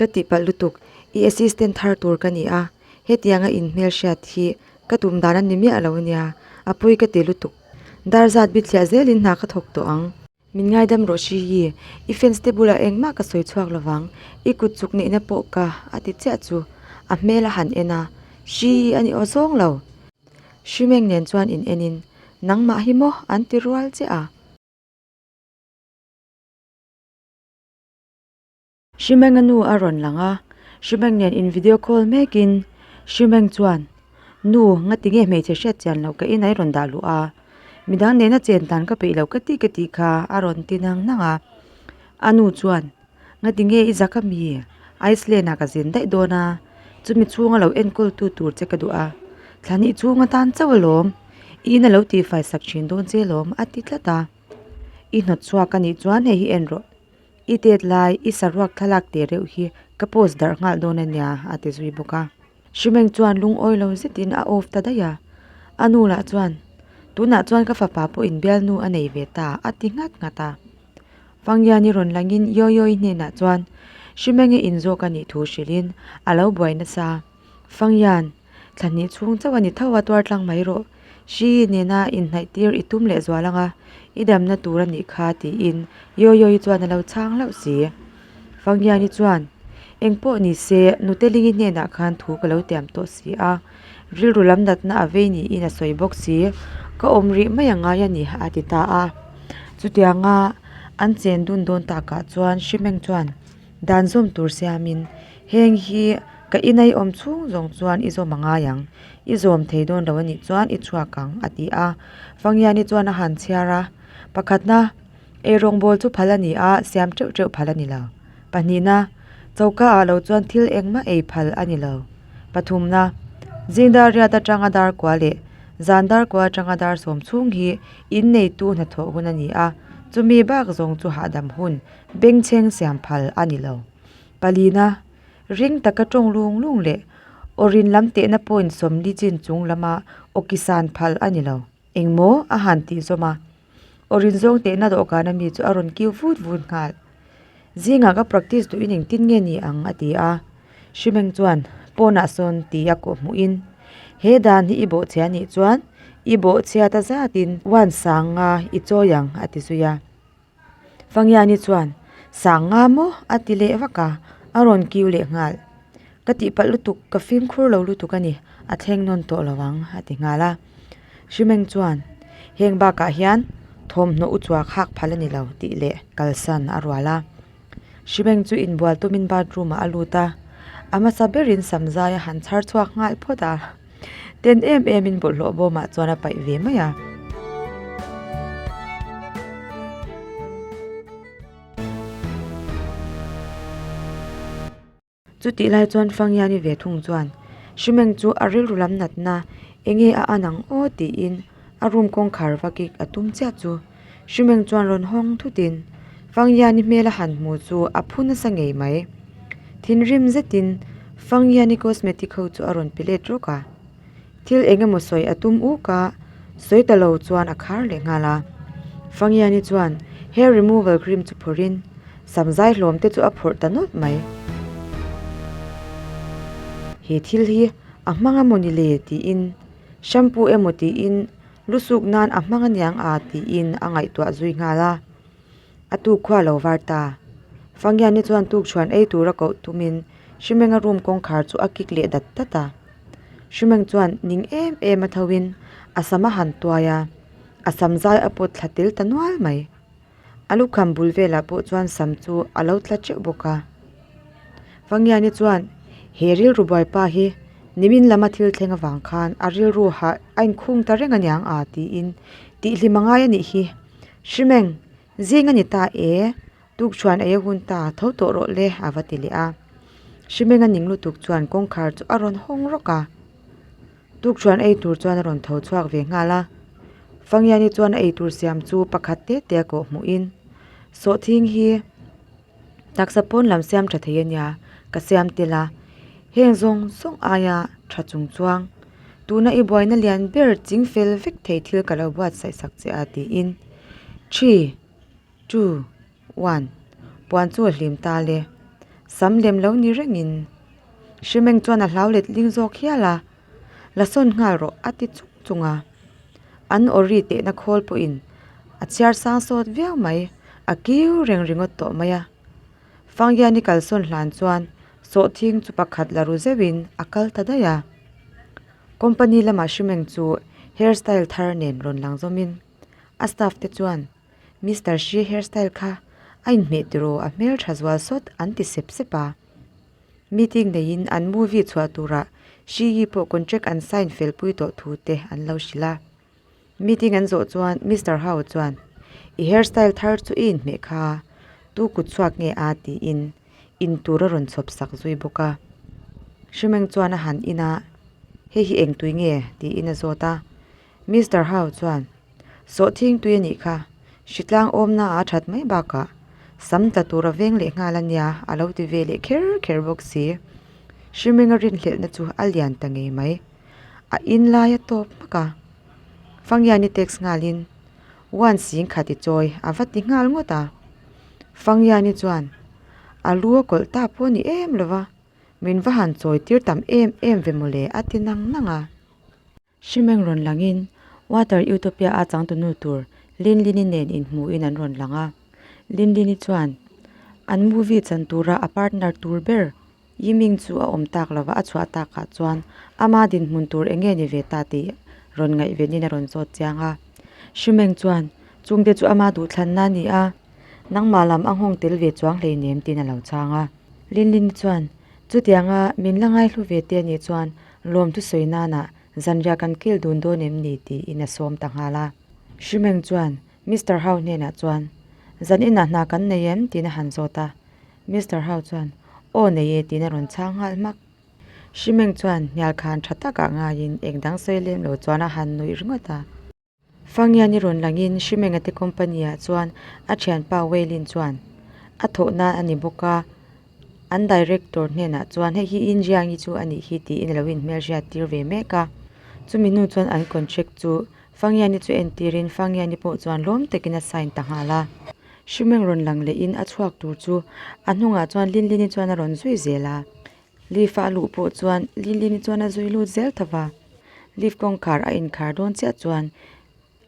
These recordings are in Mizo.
Ka tihpalh lutuk, i assistant thar tur ka ni a, hetianga inhmelhriat hi ka tum dan a ni miah lo ania, a pawi ka ti lutuk. Dar zat bithliah zelin hna ka thawk tawh ang. Min ngaidam rawh Shiyi, i fans te bulah engmah ka sawi chhuak lovang, i kut chuk neihna pawh ka a ti chiah chu a hmel a han en a, Shiyi a ni aw zawng lo. Shimeng nen chuan in en in, nangmah hi maw an ti rual chiah a. Shimeng a nu a rawn lang a, Shimeng nen in video call mekin Shimeng chuan, Nu, ngati nge hmeichhe hriat chian loh ka in a i rawn dah luh a, midang nena chen dan ka peih lo ka ti ka tih kha a rawn ti nang nang a. A nu chuan, Ngati nge i zak ami? Iceland ah ka zin daih dawn a, chumi chhunga lo enkawl tu tur che ka duh a, thla hnih chhung atan chauh alawm, i in a lo tihfai sak thin dawn che alawm a ti tlat a. I hnawt chhuak anih chuan hei hi en rawh. I tet lai, i saruak thlalak teh reuh hi ka post darh nghal dawn a nia, a ti zui bawk a. Hrimeng chuan lungawi lo zetin a off ta daih a. A nu lah chuan, Tunah chuan ka fapa pawhin bialnu a nei ve ta, a ti nghat nghat a. Fangiani rawn langin Yoyoi hnenah chuan Hrimengi inzawk a nih thu hrilhin a lo buai nasa. Fangyan, thla hnih chhung chauh a ni tho a tuar tlang mai rawh. Hri nena inhnaih tir i tum leh zual ang a, i damna tur a nih kha tiin Yoyo-i chuan a lo chhang hlauh si. Fangyani chuan, Eng pawh ni se, Nutelingi hnenah khan thu ka lo tiam tawh si a, rilru lam natna a vei niin a sawi bawk si, ka awm rih mai a ngai a ni a ti ta a. Chutianga an chen dun dawn takah chuan Hrimeng chuan, Dan zawm tur siamin, heng hi ka inai awm chhung zawng chuan i zawm a ngai ang, i zawm thei dawn lo a nih chuan i chhuak ang, a ti a. Fangiani chuan a han chhiar a, Pakhatna, eirawngbawl chu phal a ni a, siam teuh teuh phal a ni lo. Pahnihna, choka ah lo chuan thil engmah ei phal a ni lo. Pathumna, zingdar riat atanga dar kua leh zan dar kua atanga dar sawm chhung hi inneitu hnathawh hun a ni a, chumi bak zawng chu hahdam hun Bengchheng siam phal a ni lo. Palina, ring taka tawng lung lung leh aw rin lam tehna point sawmli chin chung lama aw ki san phal a ni lo. Engmaw a han tih zawm a, aw rin zawng tehna dawhkan ami chu a rawn kiu vut vut nghal. Zingah ka practice duhin engtin nge ni ang a ti a. Hrimeng chuan pawnah sawn ti a kawh hmuhin, He dan hi i bawhchhia nih chuan i bawhchhia ta zatin uan sang nga i chawi ang a ti zui a. Fangiani chuan, Sang nga maw? a ti leh vak a, a rawn kiu leh nghal. Ka tihpalh lutuk, ka fimkhur lo lutuk a ni, a thleng nawn tawh lo ang, a ti nghal a. Hrimeng chuan, Heng bakah hian thawmhnaw u chuak hak phal a ni lo, tih leh kalsan a rual a. Hrimeng chu inbual tumin bathroom ah a lut a, a hmasa berin samzai a han chhar chhuak nghal phawt a. Ten em em in bawlhhlawh bawmah chuan a paih ve mai a. Chutih lai chuan Fangiani ve thung chuan Hrimeng chu a rilru lam natna enge a an ang aw tiin a room kawngkhar va kik a tum chiah chu Hrimeng chuan rawn hawng thutin Fangiani hmel a han hmu chu a phu nasa ngei mai. Thinrim zetin Fangiani cosmetic ho chu a rawn pe let rawk a. Thil eng emaw sawi a tum uk a, sawi ta lo chuan a khar leh nghal a. Fangiani chuan hair removal cream chu phawrhin samzai hlawm te chu a phawrh ta nawlh mai. He thil hi a hmang a mawni le tiin shampoo emaw tiin Lu suk nan a hmang aniang a tiin a ngaihtuah zui nghal a. A tuk khua lo var ta. Fangiani chuan tukchhuan ei tura koh tumin Hrimenga room kawngkhar chu a kik leh dat dat a. Hrimeng chuan ning em em a thoin a sam a han tuai a, a sam zai a pawt thla tel ta nual mai. A lukham bul velah pawh chuan sam chu a lo tla teuh bawk a. Fangiani chuan he rilru buaipa hi nimin lama thil thleng avang khan a rilru hah a inkhung ta reng aniang a tiin tihhlim a ngai a nih hi. Hrimeng, zing a ni ta e, tukchhuan ei a hun ta tho tawh rawh le a va ti leh a. Hrimeng a ning lutuk chuan kawngkhar chu a rawn hawng rawk a. Tukṭhuan ei tur chuan a rawn tho chhuak ve nghal a, Fangiani chuan a eitur siam chu pakhat te te a kawh hmuhin, Sawhthing hi taksa pawn lam siam tha thei a nia, ka siam tel a, heng zawng zawng aia tha chung chuang tuna i buaina lian ber ching fel vek thei thil ka lo buatsaih sak che a tiin Three, two, one, puan chu a hlim ta le. Sam lem lo ni rengin Hrimeng chuan a hlau let ling zawk hial a, La sawn nghal rawh a ti chung chung a. An aw ri tehna khawl pawhin a chhiar sang sawt viau mai, a kiu reng ringawt tawh mai a. Fanghiani kalsawn hlan chuan sawhthing chu pakhat la ru zeuhin a kal ta daih a. Company lamah Hrimeng chu hair style thar nen rawn lang zawmin a staff te chuan Mister Shi hair style kha a inhmeh tiraw a hmel tha zual sawt an ti sep sep a. Meeting neiin an movie chhuah turah Shi Yi pawh contract an sign fel pui tawh thu te an lo hrilh a. Meeting an zawh chuan Mister Hao chuan I hair style thar chu i inhmeh kha tu kut chhuak nge a tiin in tur a rawn chhawp sak zui bawk a. Hrimeng chuan a han in a, Hei hi eng tui nge? tiin a zawt a. Mister Hao chuan, Sawhthing tui a nih kha, hritlang awmna a that mai bakah sam tla tur a veng leh nghal a nia a lo ti ve leh kher kher bawk si. Hrimenga rinhlelhna chu a lian ta ngei mai. A in lai a tawp hmak a. Fanghiani text nghalin, One sing khat i chawi a va ti nghal ngawt a. Fanghiani chuan, A lu a kawlh ta pawh a ni em lo va, min va han chawi tir tam em em ve mawle a ti nang nang a. Hrimeng rawn langin Water Utopia a changtunu tur Linlini nen inhmuhin an rawn lang a. Linlini chuan an movie chan tura a partner tur ber Yiming chu a awm tak lova a chhuah takah chuan ama dinhmun tur eng nge ni ve ta tih rawn ngaihvenin a rawn zawt chiang a. Hrimeng chuan chungte chu ama duhthlanna a ni a, nangmah lam a nghawng tel ve chuang hleinem tiin a lo chhang a. Linlini chuan chutianga min la ngaihlu ve te anih chuan Lawm thusawi nana zanriah kan kil dun dawn em ni tiin a sawm ta nghal a. Hrimeng chuan Mister Hau hnenah chuan, Zan inah hna kan nei em? tiin a han zawt a. Mister Hau chuan, Aw nei e tiin a rawn chhang nghal hmak. Hrimeng chuan hnial khan tha takah ngaiin eng dang sawi lem lo chuan a han nuih ringawt a. Fangian i rawn langin Hrimenga te company ah chuan a thianpa Weilin chuan a thawhna a ni bawk a, an director hnenah chuan hei hi Injiangi chu a nih hi tiin a lo inhmelhriat tir ve mek a. Chumi hnu chuan an contract chu Fangiani chu entirin Fangiani pawh chuan lawm takin a sign ta nghal a. Hrimeng rawn lang lehin a chhuak tur chu a hnungah chuan Linlini chuan a rawn zui zel a. Lift a luh pawh chuan Linlini chuan a zui lut zel tho va, lift kawngkhar a inkhar dawn chiah chuan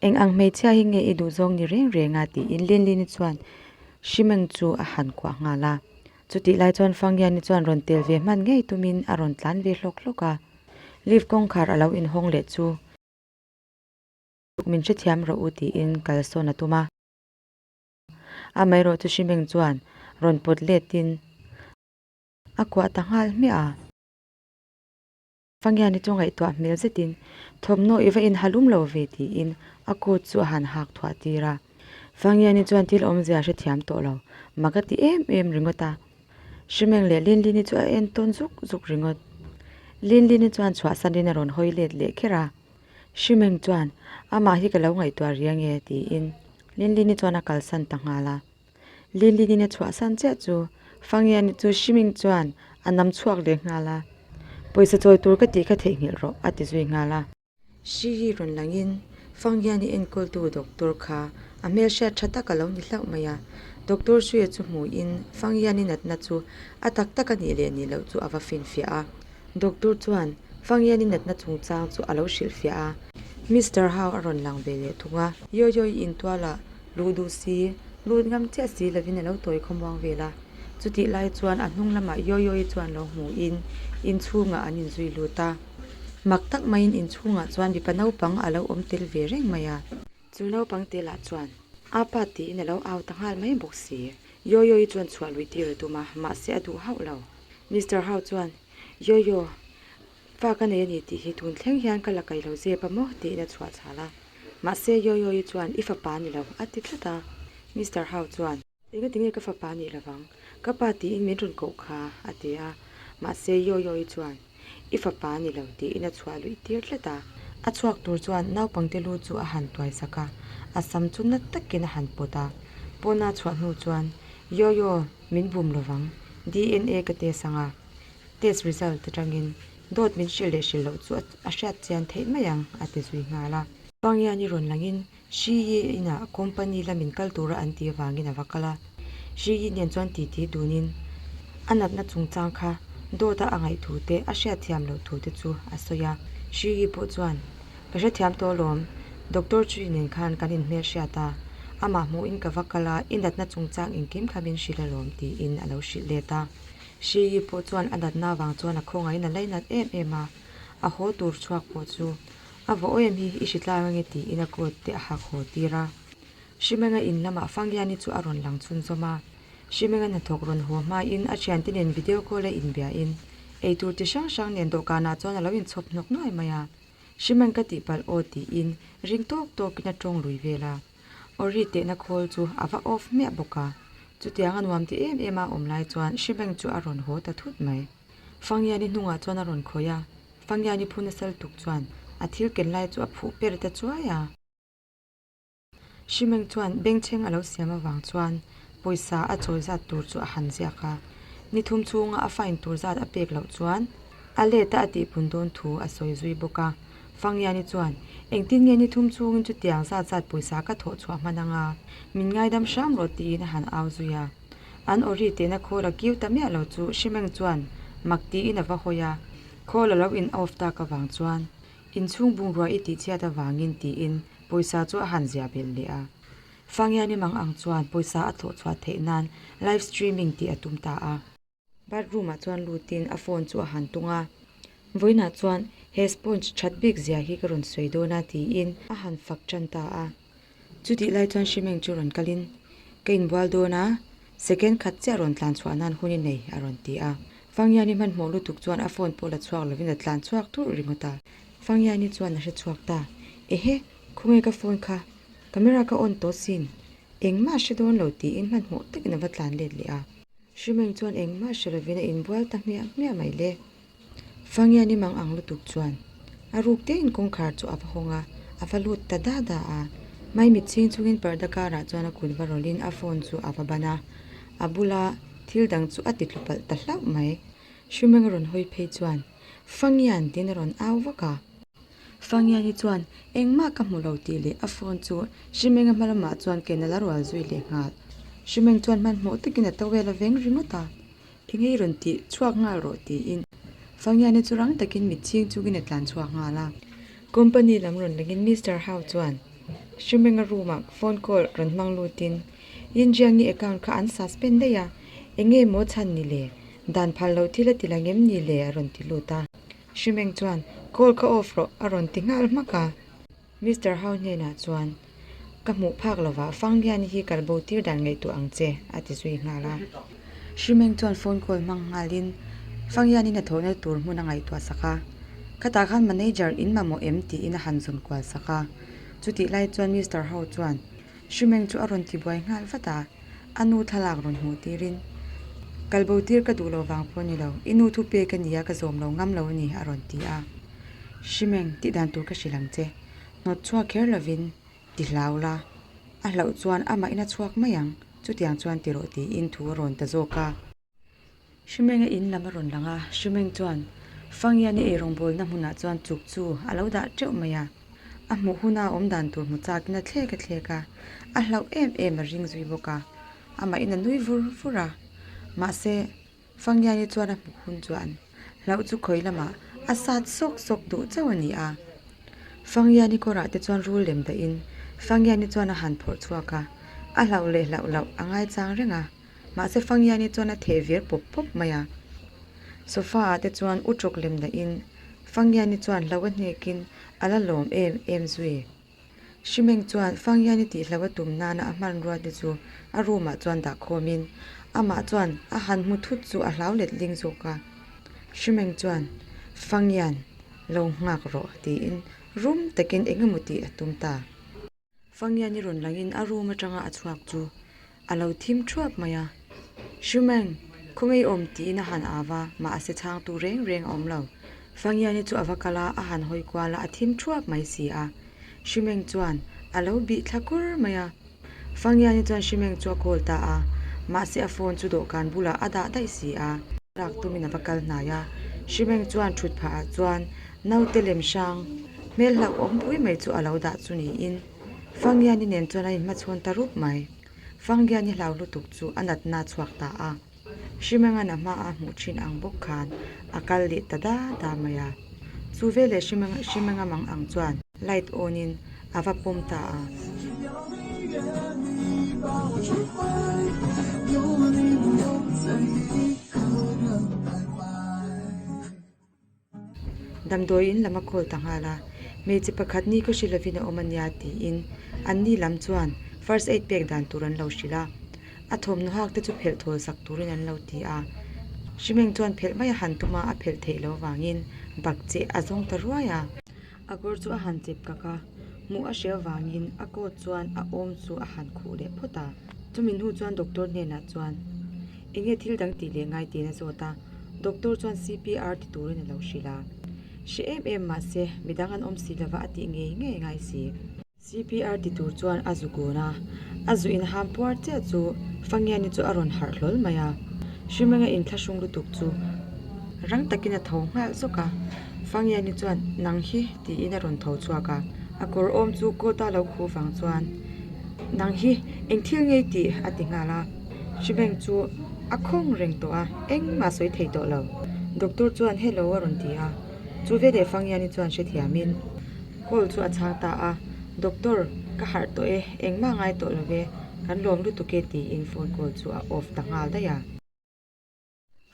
eng ang hmeichhia hi nge i duh zawng ni reng reng a tiin Linlini chuan Hrimeng chu a han kuah nghal a. Chutih lai chuan Fanghiani chuan rawn tel ve hman ngei tumin a rawn tlan ve hlawk hlawk a, lift kawngkhar a lo inhawng leh chu min hrethiam rawh u tiin kalsawn a tum a. Amaherawhchu Hrimeng chuan rawn pawt letin A kuah ta nghal hmiah a. Fanghiani chu ngaihtuah hmel zetin thawmhnaw i va inhalum lo ve tiin a coat chu a han hak thuah tir a. Fanghiani chuan thil awmzia a hrethiam tawh lo, mak a ti em em ringawt a. Hrimeng leh Linlini chu a en tawn zuk zuk ringawt. Linlini chuan chhuahsanin a rawn hawi let leh kher a. Hrimeng chuan, Amah hi ka lo ngaihtuah riang e tiin Linlini chuan a kalsan ta nghal a. Lilinin a chhuahsan chiah chu Fangiani chu Shiming chuan a nam chhuak leh nghal a, Pawisa chawi tur ka tih kha theihnghilh rawh a ti zui nghal a. Shi hi rawn langin Fangiani enkawltu doctor kha a hmelhriat tha tak a lo ni hlauh mai a, Doctor Shuia chu hmuhin Fangiani natna chu a tak tak a nih leh nih loh chu a va finfiah a. Doctor chuan Fangiani natna chungchang chu a lo hrilhfiah a. Mister Hao a rawn lang ve leh thung a. Yoyoi intualah Luh duh si, lut ngam chiah si lovin a lo tawi khawmuang vel a. Chutih lai chuan a hnung lamah Yoyoi chuan lo hmuhin inchhungah an inzui lut a. Mak tak maiin inchhungah chuan mipa naupang a lo awm tel ve reng mai a. Chu naupang te lah chuan a pa tiin a lo au ta nghal mai bawk si. Yoyoi chuan chhuah luih tir a tum a, mahse a duh hauh lo. Mister Hau chuan, Yoyo, fa ka nei a ni tih hi tun thleng hian ka la kai lo zep a maw? tiin a chhuah chhal a. Mahse Yoyo-i chuan i fapa ni lo a ti tlat a. Mister Hau chuan. Engati nge ka fapa nih lovang? Ka pa tiin min rawn koh kha a ti a. Mahse Yoyo-i chuan i fapa ni lo tiin a chhuah luih tir tlat a. A chhuak tur chuan naupangte lu chu a han tuai sak a, a sam chu nat takin a han pawt a. Pawna chhuah hnu chuan Yoyo min bum lovang, DNA ka test ang a, test result atangin Dawt min hrilh leh hrilh loh chu a hriat chian theih mai ang, a ti zui nghal a. Pangiani rawn langin Shi Yi inah company lamin kal tura an tih avangin a va kal a. Shi Yi nen chuan titi dunin. A natna chungchang kha dawta a ngaih thu te, a hriatthiam loh thu te chu a sawi a. Hri pawh chuan, Ka hrethiam tawh alawm, Doctor Chui nen khan kan inhmelhriat a, amah hmuhin ka va kal a, i natna chungchang engkim kha min hrilh alawm tiin a lo hrilh let a. Hri pawh chuan a natna avang chuan a khawngaihin a lainat em em a, a haw tur chhuak pawh chu a vaw em hi i hritlang ange tiin a coat te a hak haw tir a. Hrimenga in lamah Fangiani chu a rawn lang chhunzawm a. Hrimenga hnathawk rawn haw hmain a thiante nen video call a inbiain eitur ti hrang hrang nen dawhkanah chuan a lo inchhawp hnawk nuai mai a. Hrimeng ka tihpalh aw tiin ring tawk tawkin a tawng lui vel a. Awri tehna khawl chu a va off hmiah bawk a. Chutiang a nuam ti em em a awm lai chuan Hrimeng chu a rawn haw ta thut mai. Fangiani hnungah chuan a rawn khawih a. Fangiani phu nasa lutuk chuan a thil ken lai chu a phuh per ta chuai a. Hrimeng chuan bengchheng a lo siam avang chuan pawisa a chawi zat tur chu a han ziak a, ni thum chhunga a fine tur zat a pek loh chuan a let a a tihpun dawn thu a sawi zui bawk a. Fangiani chuan, Engtin nge ni thum chhungin chutiang zat zat pawisa ka thawh chhuah hman anga min ngaidam hram rawh tiin a han au zui a. An awri tehna khawl a kiu ta miah lo chu Hrimeng chuan mak tiin a va hawi a, khawl a lo in off tak avang chuan Inchhung bungrua i tihchhiat avangin tiin pawisa chu a han ziah belh leh a. Fangiani mang ang chuan pawisa a thlawh chhuah theih nan live streaming tih a tum ta a. Bathroom ah chuan lutin a phone chu a han tung a, Vawiinah chuan he sponge that bik zia hi ka rawn sawi dawn a tiin a han fak tan ta a. Chutih lai chuan Hrimeng chu rawn kalin, Ka inbual dawn a, second khat chiah rawn tlan chhuah nan hun i nei, a rawn ti a. Fangiani hmanhmawh lutuk chuan a phone pawh la chhuak lovin a tlan chhuak thurh ringawt a. Fangiani chuan a hre chhuak ta, Ehe, khawnge ka phone kha? Camera ka on tawh sin, engmah a hre dawn lo tiin hmanhmawh takin a va tlan let leh a. Hrimeng chuan engmah hre lovin a inbual ta hmiah hmiah mai le. Fangiani mang ang lutuk chuan a ruk tein kawngkhar chu a va hawng a, a va lut ta da da a. Maimit chhing chungin parda karah chuan a kut va rawlhin a phone chu a va ban a, a bula thil dang chu a ti tlu palh ta hlauh mai. Hrimeng a rawn hawi phei chuan Fangian tiin a rawn au vak a. Fangiani chuan engmah ka hmu lo tih leh a phone chu Hrimenga hma lamah chuan ken a la rual zui leh nghal. Hrimeng chuan hmanhmawh takin a towel a veng ringawt a. Enge i rawn tih chhuak nghal rawh tiin Fangiani chu rang takin mit chhing chungin a tlan chhuak nghal a. Company lam rawn lengin Mister Hau chuan Hrimenga room ah phone call rawn hmang lutin Yinjiangi account kha an suspend daih a, enge maw chhan ni le? Dan phal loh thil a ti lang em ni le? a rawn ti lut a. Hrimeng chuan call kha off rawh a rawn ti nghal hmak a. Mister Hau hnenah chuan, Ka hmuh phak lovah Fangliani hi kal bo tir dan ngaihtuah ang che, a ti zui nghal a. Hrimeng chuan phone call hmang nghalin Fangliani hnathawhna tur hmun a ngaihtuah sak a. Khatah khan manager in mamawh em tiin a han zawn kual sak a. Chutih lai chuan Mister Hau chuan Hrimeng chu a rawn tibuai nghal vat a, a nu thlalak rawn hmuh tirin, Kal bo tir ka duh lo vang pawh a ni lo, i nu thu pek a nia ka zawm lo ngam lo a ni, a rawn ti a. Hrimeng, tih dan tur ka hrilh ang che. Hnawt chhuak kher lovin ti hlau la, a hlauh chuan amahin a chhuak mai ang, chutiang chuan ti rawh tiin thu a rawn ta zawk a. Hrimenga in lam a rawn lang a, Hrimeng chuan Fangiani eirawngbawlna hmunah chuan chuk chu a lo dah teuh mai a. A hmuh huna a awm dan tur hmu chakin a thlek a thlek a, a hlauh em em a ring zui bawk a, amahin a nui vur vur a. Mahse, Fangiani chuan a hmuh hun chuan hlauh chu khawi lamah a sat sawk sawk duh chauh a ni a. Fangiani kawrah te chuan rul lem dahin Fangiani chuan a han phawrh chhuak a, a hlauh leh hlauh loh a ngaichang reng a. Mahse Fangiani chuan a theh vir pawp pawp mai a. Sofa ah te chuan u tawk lem dahin Fangiani chuan hlo a hnekin a la lawm em em zui. Hrimeng chuan Fangiani tih hlo a tum nana a hmanrua te chu a room ah chuan dah khawmin amah chuan a han hmu thut chu a hlau let ling zawk a. Hrimeng chuan Fangian lo nghak rawh tiin rum takin engemaw tih a tum ta. Fangiani rawn langin a room atanga a chhuak chu a lo thim thuap mai a. Hrimeng, khawnge i awm tiin a han au va, mahse chhangtu reng reng a awm lo. Fangiani chu a va kal a, a han hawi kual a, a thim thuap mai si a. Hrimeng chuan a lo bih thla kur mai a. Fangiani chuan Hrimeng chu a call ta a, mahse a phone chu dawhkan bulah a dah daih si a. Lak tumin a va kal hnai a, Hrimeng chuan thut phah ah chuan Naute lem hrang hmel hlauhawm pui mai chu a lo dah chu niin Fangiani nen chuan a inhmachhawn ta rup mai. Fangiani hlau lutuk chu a natna a chhuak ta a. Hrimenga'n a hma a hmuh thin ang bawk khan a kal leh ta da da mai a. Chu veleh Hrimenga mang ang chuan light on in a va pawm ta a. Damdawi in lam a call ta nghal a, hmeichhe pakhat ni khaw hre lovin a awm a nia tiin anni lam chuan first aid pek dan tur an lo hrilh a, a thawmhnaw hak te chu phelh thawl sak turin an lo ti a, Hrimeng chuan phelh mai a han tum a, a phelh theih loh avangin bak cheh a zawng ta ruai a. A kawr chu a han chep kak a, hmuh a hre avangin a coat chuan a awm chu a han khuh leh phawt a, chumi hnu chuan doctor hnenah chuan Eng nge thil dang tih leh ngai tiin a zawt a, doctor chuan CPR ti turin a lo hrilh a. Hre em em mah se, midang an awm si lova a tih ngei ngei ngai si. CPR ti tur chuan a zu kun a, a zu inham puar chiah chu Fangiani chu a rawn harh hlawl mai a. Hrimenga inthlahrung lutuk chu rang takin a tho nghal zawk a, Fangiani chuan nang hi tiin a rawn tho chhuak a, a kawr awm chu coat a lo khuh vang chuan nang hi eng thil ngei tih a ti nghal a. Hrimeng chu a khawng reng tawh a, engmah sawi thei tawh lo. Doctor chuan hello a rawn ti a, chu veleh Fangiani chuan hrethiamin call chu a chhang ta a, Doctor, ka harh tawh e, engmah ngai tawh lo ve, kan lawm lutuk e tiin phone call chu a off ta nghal daih a.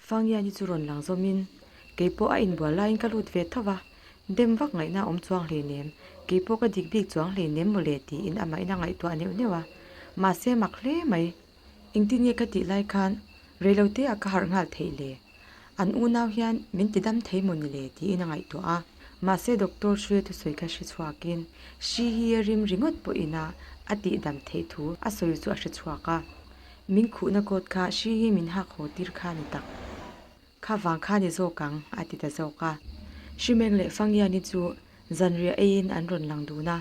Fangiani chu rawn lang zawmin, Keipawh a inbual laiin ka lut ve tho va, dem vak ngaihna a awm chuang hleinem, keipawh ka dik bik chuang hleinem mawle tiin amahin a ngaihtuah neuh neuh a, mahse mak hle mai. Engtin nge ka tih lai khan reilote ah ka harh nghal theih le? An unau hian min ti dam thei maw ni le tiin a ngaihtuah a, mahse Doctor Hruia thusawi kha hre chhuakin hri hi a rim ringawt pawhin a a tih dam theih thu a sawi chu a hre chhuak a. Min khuhna coat kha hri hi min hak haw tir kha ni tak. Kha vang kha ni zawk ang, a ti ta zawk a. Hrimeng leh Fangiani chu zanriah eiin an rawn lang dun a.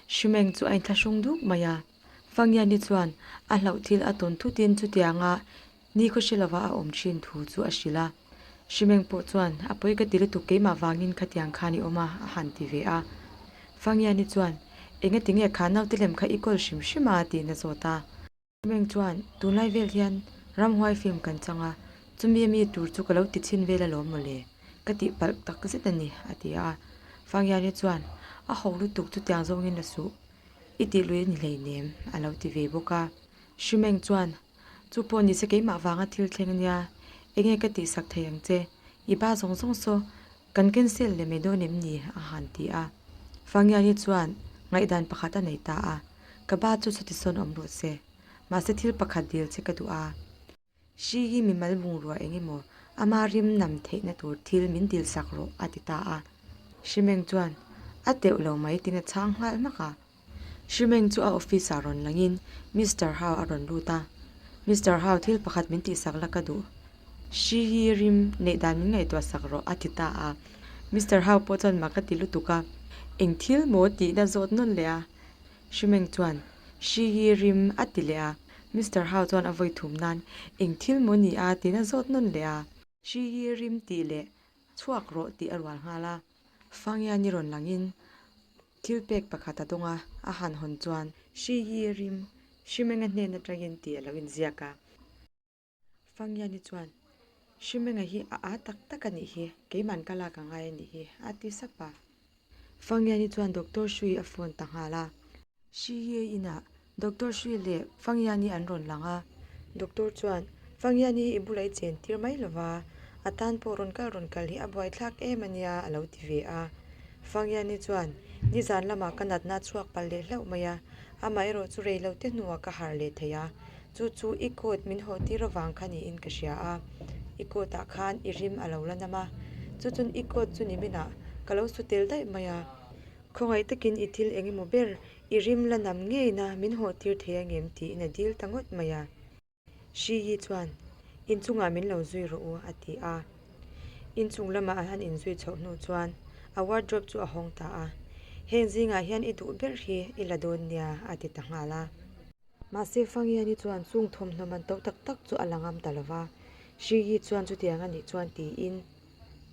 Hrimeng chu a inthlahrung duk mai a. Fangiani chuan a hlauh thil a tawn thutin chutianga nikhaw hre lova a awm thin thu chu a hrilh a. Hrimeng pawh chuan, A pawi ka ti lutuk keimah vangin khatiang khan i awm a, a han ti ve a. Fangiani chuan, Engati nge kha naute lem kha i kawl hrim hrim a? tiin a zawt a. Meng chuan, Tunlai vel hian ramhuai film kan chang a, chumi ami tur chu ka lo ti chhin vel alawm mawle, ka tih palh tak zet a ni, a ti a. Fangiani chuan, A ho lutuk chutiang zawngin la suh, i tih lui a ni hleinem, a lo ti ve bawk a. Hrimeng chuan, Chu pawh nise keimah vanga thil thleng a nia, enge ka tihsak thei ang che, i ba zawng zawng saw kan cancel leh mai dawn em ni? a han ti a. Fangiani chuan ngaihdan pakhat a nei ta a. Ka ba chu chuti sawn awm rawh se. Mahse thil pakhat dil che ka duh a. Hri hi mimal bungrua eng emaw ama rim nam theihna tur thil min dil sak rawh a ti ta a. Hrimeng chuan a teuh lo mai tiin a chhang nghal hmak a. Hrimeng chu a office ah rawn langin Mister Hau a rawn lut a. Mister Hau thil pakhat min tihsak la ka duh. Hri hi rim neih dan min ngaihtuah sak rawh a ti ta a. Mister Hau pawh chuan mak a ti lutuk a. Eng thil maw tihna zawt nawn leh a. Hrimeng chuan, Hri hi rim a ti leh a. Mister Hau chuan a vawi thum nan, Eng thil maw ni a? tiin a zawt nawn leh a. Hri hi rim tih leh chhuak rawh tih a rual nghal a. Fangiani rawn langin thil pek pakhat a dawng a, a han hawn chuan, Hri hi rim, Hrimenga hnen atangin tih a lo inziak a. Fangiani chuan, Hrimenga hi a â tak tak a nih hi, keiman ka lak a ngai a nih hi, a ti sap a. Fangiani chuan Doctor Shui a phone ta nghal a. Shi Ye inah Doctor Shui leh Fangiani an rawn lang a. Doctor chuan, Fangiani hi i bulah i chen tir mai lo va, a tan pawh rawn kal rawn kal hi a buaithlak em a nia, a lo ti ve a. Fangiani chuan, Nizan lamah ka natna a chhuak palh leh hlauh mai a, amaherawh chu rei lo te hnuah ka harh leh thei a. Chu chu i coat min hawh tir avang kha niin ka hria a, i coat ah khan i rim a lo la nam a, chu chun i coat chu niminah ka lo su tel daih mai a. Khawngaih takin i thil eng emaw ber i rim la nam ngeina min hawh tir thei angem tiin a dil ta ngawt mai a. Hri hi chuan inchungah min lo zui rawh u a ti a. Inchung lamah an han inzui chhoh hnu chuan a wardrobe chu a hawng ta a, Heng zingah hian i duh ber hi i la dawn nia a ti ta nghal a. Mahse Fangiani chuan chung thawmhnaw man to tak tak chu a la ngam ta lo va, Hri chuan chutiang a nih chuan tiin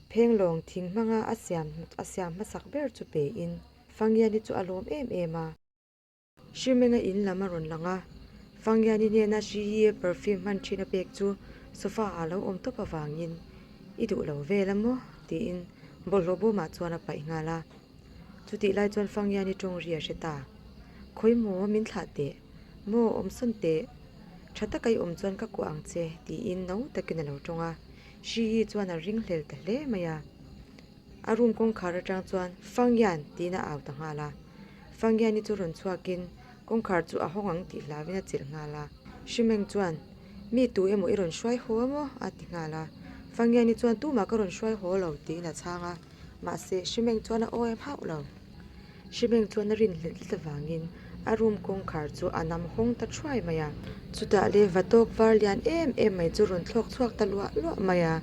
phenglawng thing hmanga a siam a siam hmasak ber chu pein Fangiani chu a lawm em em a. Hrimenga in lam a rawn lang a, Fangiani hnena Hri perfume hman thin a pek chu. Sofa ah lo awm tawp avangin I duh lo vel a maw? tiin bawlhhlawh bawmah chuan a paih nghal a. Chutih lai chuan Fangiani tawng ri a hre ta. Khawi maw min thlah teh? Maw awm sawn teh? Tha taka i awm chuan ka kuah ang che tiin no takin a lo tawng a. Hri chuan a ring hlel ta hle mai a. A room kawngkhar atang chuan Fangyan tiin a au ta nghal a. Fangyani chu rawn chhuakin kawngkhar chu a hawng ang tih hlauin a chelh nghal a. Hrimeng chuan, Mi tu emaw i rawn hruai haw a maw? a ti nghal a. Fangyani chuan tumah ka rawn hruai haw lo tiin a chhang a. Mahse, Hrimeng chuan a aw em hauh lo. Hrimeng chuan a rinhlelh tlat avangin a room kawngkhar chu a nam hawng ta thuai mai a. Chutah le vatawk var lian em em mai chu rawn thlawk chhuak ta luah luah mai a.